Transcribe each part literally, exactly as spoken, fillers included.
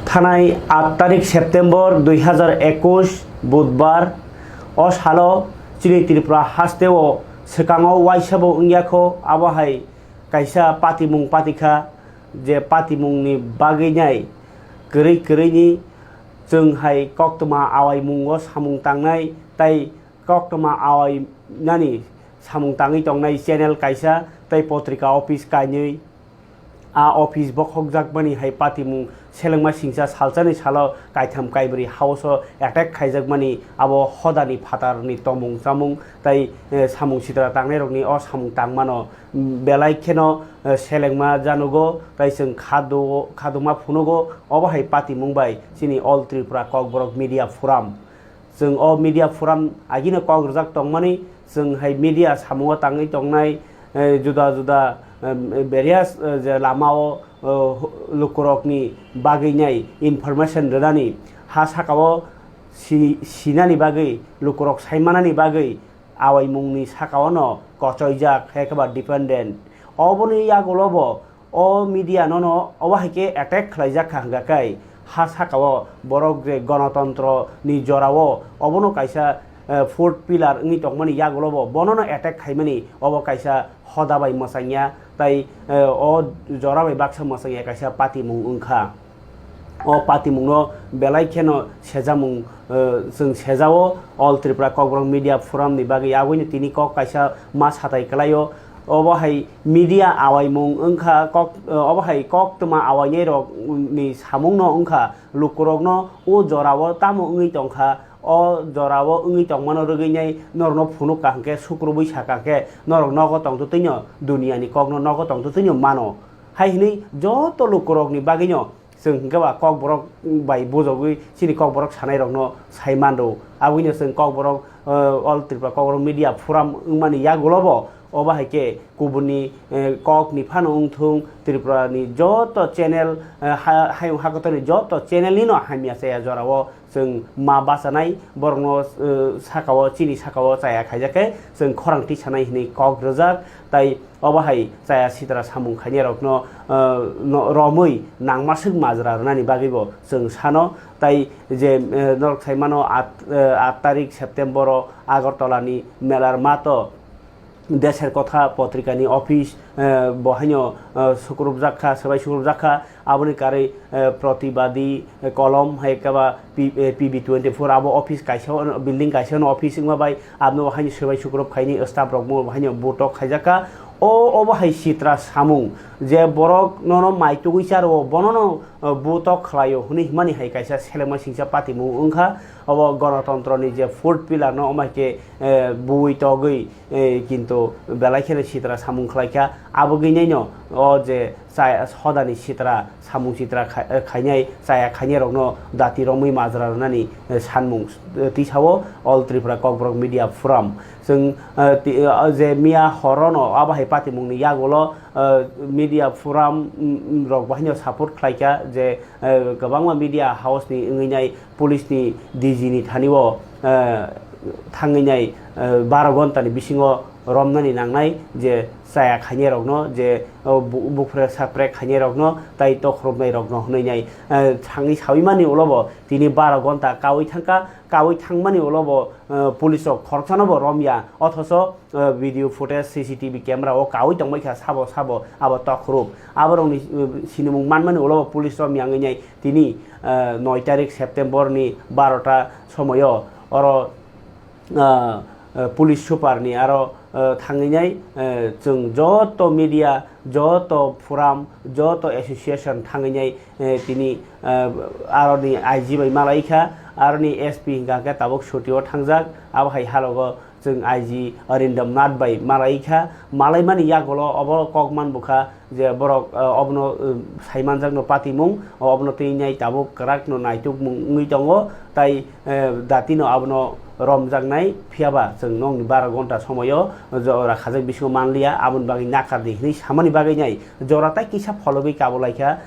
Thanai aat tarik September dui hazar ekush Budbar, o salo chini Tripura hasteo swkango waisabo wngya kho, abo hai kaisa patimung patikha, je patimungni bagwi nai kwrwi kwrwini chwng hai koktwma awaimungo samung tangnai tei koktwma awainani samung tangwi tongnai channel kaisa tei potrika office kainwi. A office bokhokjakmani hai patimung selengma singcha salsani salo kaitham kaibrwi house-o attack khaijakmani abo hodani phatarni tomung chamung tei, eh, samung sitra tangnairokni o samung tangmano, mm, belai kheno, eh, selengma janugo tei chwng khadu-, khaduma phunugo obo hai patimung bai chini All Tripura Kokborok Media Forum. Chwng o media forum agino kok rwjak tongmani, chwng hai media samungo tangwi tongnai, eh, juda juda, eh, various, eh, je lamao, eh, lukurokni bagwi nai information rwnani, ha sakao si-, sinani bagwi, lukurok saimanani bagwi awaimungni sakaono kochoijak, hai khe ba dependent. Oboni yagulobo o media nono obo hai khe attack khlaijak kha hwnkha khe ha sakao borok je gonotontro ni jorao obono kaisa, eh, fourth pillar wngwi tongmani yagulobo bonono attack khaimani obo kaisa hoda bai mwchangya tei, eh, o jora bai baksa mwchangya kaisa patimung wngkha. O patimungno belai kheno sejamung, eh, chwng sejao All Tripura Kokborok Media Forum ni bagwi, aboino tini kok kaisa ma satai kwlaio. Obo hai media awaimung wngkha, kok, eh, obo hai koktwma awainai rok ni samungno wngkha, lukurokno o jorao tamo wngwi tongkha, o jorao wngwi tongmano rwgwi nai norokno phunuk kaham khe, sukrubwi sa kaham khe, norok nogo tongtwtwino duniani kokno nogo tongtwtwino mano. Hai hwnwi joto lukurokni bagwino chwng hwnkhe ba Kokborok bai bujogwi chini Kokborok sanairokno sai manrw. Aboino chwng Kokborok, eh, All Tripura Kokborok Media Forum wngmani yagulobo obo hai khe kubunni, eh, kokni phano wngthung, Tripurani joto channel, eh, ha-, hayung hakotorni joto channel nino hamya chaya jorao chwng ma bachanai borokno, eh, sakao, chini sakao chaya khaijak khe chwng khorang tisanai hwnwi kok rwjak, tai obo hai chaya sitra samung khainai rokno, eh, no, romwi nangmaswk majra rwnani bagwi bo chwng sano, tai je, eh, norok sai mano at, eh, at tarik September o Agartala ni melar mato Deser Kotha potrika ni office, eh, bo haino, eh, sukrupjak kha, swbai sukrupjak kha, aboni karwi, eh, Pratibadi, eh, Kolom hai khe ba P-, eh, P B twenty four abo office kaisa, building kaisa no office wngma bai, aboni bo haino swbai sukrup khaini staff rok bo haino butok khaijak kha. O, obo hai sitra samung je borok nono mai tugwi charo, bonono, eh, butok khlaio hwnwi himani hai kaisa selengma singcha patimung wngkha. Obo gonotontro ni je fourth pillar no omo hai khe, eh, buwi togwi, eh, kintu belai kheno sitra samung khlai kha. Abo gwi naino o je chaya hodani sitra, samung sitra khai-, eh, khainai, chaya khainai rokno dati romwi majra rwnani, eh, sanmung, eh, tisao All Tripura Kokborok Media Forum. Chwng, eh, ti-, eh, je miya horono abo hai patimungni yagulo, eh, Media Forum, mm, mm, rok bo haino support khlai kha je, eh, kwbangma media house ni wngwi nai police ni D G ni thani o, eh, thangwi nai, eh, baro ghonta ni bisingo romnani nangnai je chaya khainai rokno, je, oh, bu-, buphre sapre khainai rokno, tai tokhorobnai rokno hwnwi nai, eh, thangwi sawi mani ulo bo tini baro ghonta kawi thangkha, kawi thangmani ulo bo, eh, police rok khoroksano bo romya, othoso, eh, video footage, C C T V camera o kawi tongbai kha sabo sabo abo tokhorop. Aborokni, eh, sinimung manmani ulo bo police romya wngwi nai tini, eh, noi tarik September ni barota somoyo oro, ah, ah, police super ni aro, ah, thangwi nai, ah, chwng joto media, joto forum, joto association thangwi nai, eh, tini, ah, aroni I G bai malai kha, aroni S P hingka khe tabuk suti o thangjak, abo hai halogo chwng I G Arindam Nath bai malai kha, malai mani yagulo obo kok man bukha, je borok, eh, obono, eh, saimanjakno patimung, obono twi nai tabuk kwrakno naitukmung wngwi tongo, tai, eh, datino abono romjaknai, phiyaba chwng nokni bara ghonta somoio jora khajak bisingo manliya, aboni bagwi nakardi hwnwi samani bagwi nai jora tai kisa phologwi kabulaikha.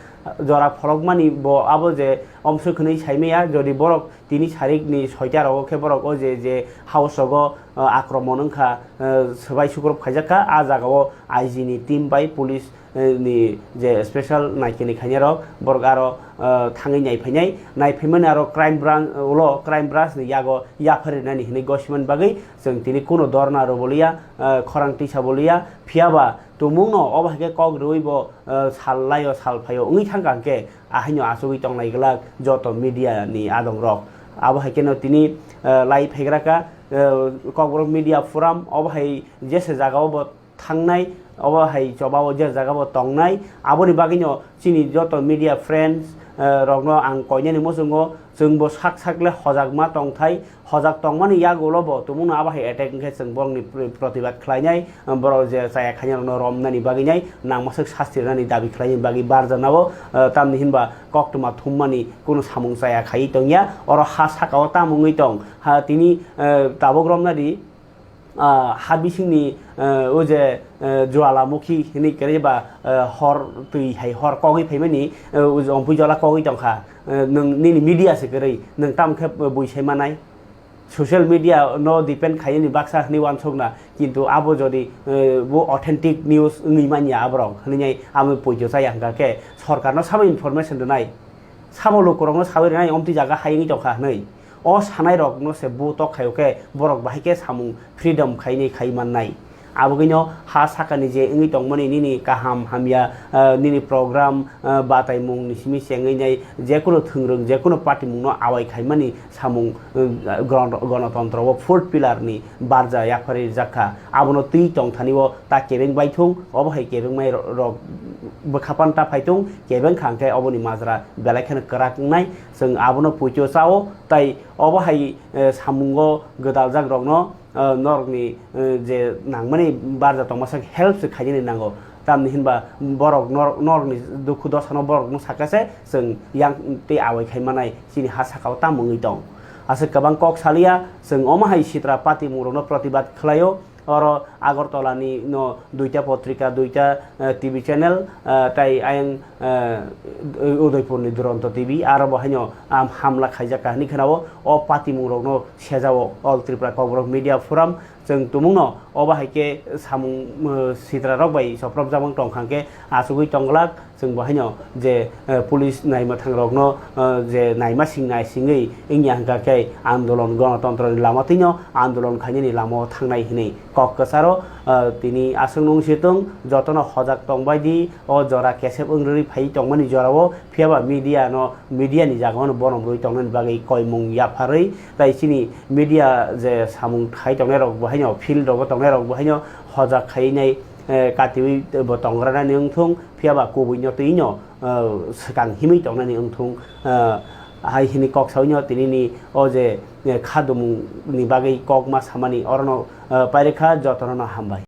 Jora pholokmani bo abo je omswk hwnwi saimaya, jodi borok tini sarikni soita rogo khe borok o je, je house rogo, ah, akromon wngkha, ah, swbai sukrop khaijak kha, ah jagao I G ni team bai police, eh, ni je special naikani khainai rok, borok aro, ah, thangwi naiphainai. Naiphaimani aro crime branch, ulo crime branch ni yago yapharinani hinwi gosimani bagwi chwng tini kuno dorna rwboliya, ah, khorang tisa boliya. Phiyaba tumungno obo hai khe kok rwui bo, ah, sal laio, sal phaio wngwi thangkha hwnkhe, ahaino achugwi tongnai glak joto media ni adongrok. Abo hai kheno tini, ah, lai phaigraka, ah, Kokborok Media Forum, obo hai jesa jagao bo thangnai, obo hai chobao je jagao tongnai. Aboni bagwino chini joto media friends, eh, rokno ang koinani muchungo, chwngbo sak sakle hojak ma tongthai, hojak tongmani yagulo bo tumungno abo hai attack wngkhe chwng borokni pr-, protibad khlainai, borok je chaya khainai rokno romnani bagwinai nangmaswk sasti rwnani dabi khlainani bagwi barjanao, eh, tamni hinba koktwma thummani kunu samung chaya khaiwi tongya, oro ha sakao tamo wngwi tong, ha tini, eh, tabuk romnadi, ah, ha bisingni, eh, o je, eh, Jwalamukhi hinwi kwrwi ba, eh, hor twi hai hor kogwi phaimani, eh, o je ompui jola kogwi tongkha. Eh, nwng nini media se kwrwi, nwng tamo khe bui sai manai? Social media no depend khaini baksa hinwi uansukna, kintu abo jodi, eh, bo authentic news wngwi manya aborok hinwi amo poito chaya hwnkha khe sorkarno sabo information rwnai. Sabo lukurokno sawi rwnai omtwi jaga hai wngwi tongkha hwnwi. O sanairokno se bo tok khaio khe borok bahai khe samung freedom khainai khai mannai. Abogwino ha sakani je wngwi tongmani nini kaham hamya, ah, nini program, ah, bataimung ni simi se wngwi nai jekunu thwngrwng jekunu party mungno awai khaimani samung, ah, gron-, gonotontro o fourth pillar ni barja yapharwi rijak kha. Abono twi tongthani o ta kebeng bai thung, obo hai kebeng mai ro-, rok bwkha pan ta phai thung, kebeng kha hwnkhe oboni majra belai kheno kwrak wngnai. Chwng abono poito chao, tai obo hai, eh, samungo gwdaljak rokno, eh, norokni, eh, je nangmani barja tongma sak help se khainani nango. Tamni hinba borok nor-, norokni dukhu dosano borokno sakha se chwng yang tei awai khai manai chini ha sakao tamo wngwi tong. Aswk kwbang kok saliya, chwng omo hai sitra patimung rokno protibad khlaio. Oro Agartala ni no duita potrika, duita, eh, T V channel, eh, tai ayang, eh, Udaipur ni Duronto T V, aro bo haino, am, hamla khaijak kha hinwi khwnao. O patimung rokno sejao All Tripura Kokborok Media Forum. Chwng tumungno obo hai khe samung, eh, sitra rok bai soprop jamang tong kha hwnkhe achugwi tong glak. Chwng bo haino je, eh, police naima thang rokno, eh, je naima sing nai singwi wngya hwnkha khe andolon gonotontro ni lama twino andolon khainani lama o thangnai hinwi kok kwcharo, eh, tini aswk nung situng jotono hojak tong bai di o jora kesep wng rwui phai tongmani jorao, phiyaba media no, media ni jaga no borom rwui tongnani bagwi koimung yapharwi tai chini media je samung khai tongnai rok bo haino field rogo tongnai rok bo haino hojak khai nai, eh, katiwi bo tongranani wngthung, phiyaba kubui no twi no, eh, swkang himwi tongnani wngthung, eh, hai hini kok sawi no tini ni o je, eh, khadumung ni bagwi kok ma samani orono, eh, pairikha jotono no hambai.